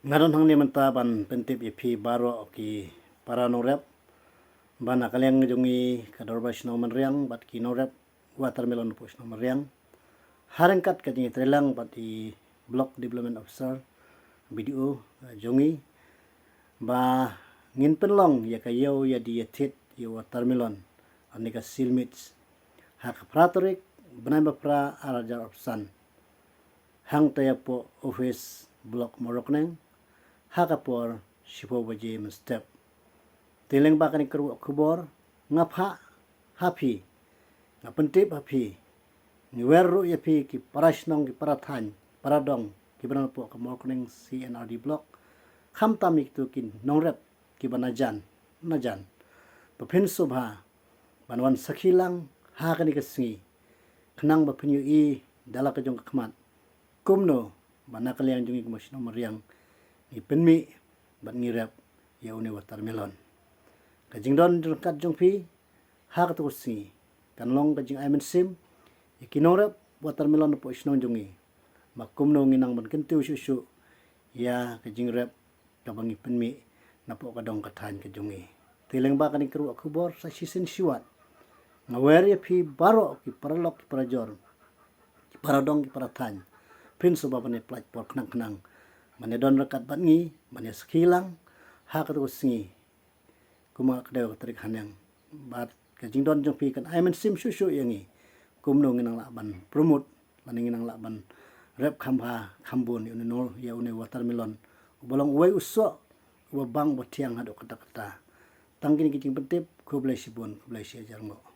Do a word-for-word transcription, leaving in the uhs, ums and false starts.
Nga don hangne mynta ban pyntip ïa phi baroh ki para nongrep ba na ka liang jong ngi ka Dorbar Shnong Mynriang bad ki nongrep watermelon hapoh Shnong Mynriang ha ryngkat ka jingïatreilang bad i Block Development Officer, B D O, jong ngi, ba ngin pynlong ïa ka ïew ïa di ïa thied ïa watermelon, ani ka seal mix, ha ka phra tarik bnai ba phra ar hajar arphew san, hangta ïa poh office Block Mawryngkneng ha ka por shiphew baje mynstep. Te lyngba kane ka ruh khubor nga phah ha phi, nga pyntip ha phi, ngi wer ruh ïa phi ki para shnong, ki para thaiñ, para dong, ki ba na poh ka Mawryngkneng C and R D Block, khamtam ïa kito ki nongrep ki ba na jan na jan, ba phin sngewbha ban wan sakhi lang ha kane ka sngi, khnang ba phin ïohi da la ka jong ka khmat kumno ba na ka liang jong ngi kum ka Shnong Mynriang ngi pynmih bad ngi rep ïa une watermelon. Ka jingdon ryngkat jong phi ha kato ka sngi kan long ka jingai mynsiem ïa ki nongrep watermelon hapoh shnong jong ngi, ba kumno ngi nang ban kyntiew shuh shuh ïa ka jingrep kaba ngi pynmih na poh ka dong ka thaiñ ka jong ngi. Te lyngba kane ka ruh khubor sa shisien shi wat nga wer ïa phi baroh ki paralok, ki parajor, ki paradong, ki parathaiñ, phin sngewbha ban ïa pynlait por khnang khnang ban ïa don ryngkat bad ngi, ban ïa sakhi lang ha kato ka sngi, kumba ka dei ka tarik haneng. Bad ka jingdon jong phi kan ai mynsiem shuh shuh ïa ngi kumno ngi nang lah ban promote lane ngi nang lah ban rep kham bha kham bun ïa une nor, ïa une watermelon uba long uwei u soh uba bang, uba thiang haduh katta katta. Tang kine ki jingpyntip, khublei shibun, khublei shi hajar nguh.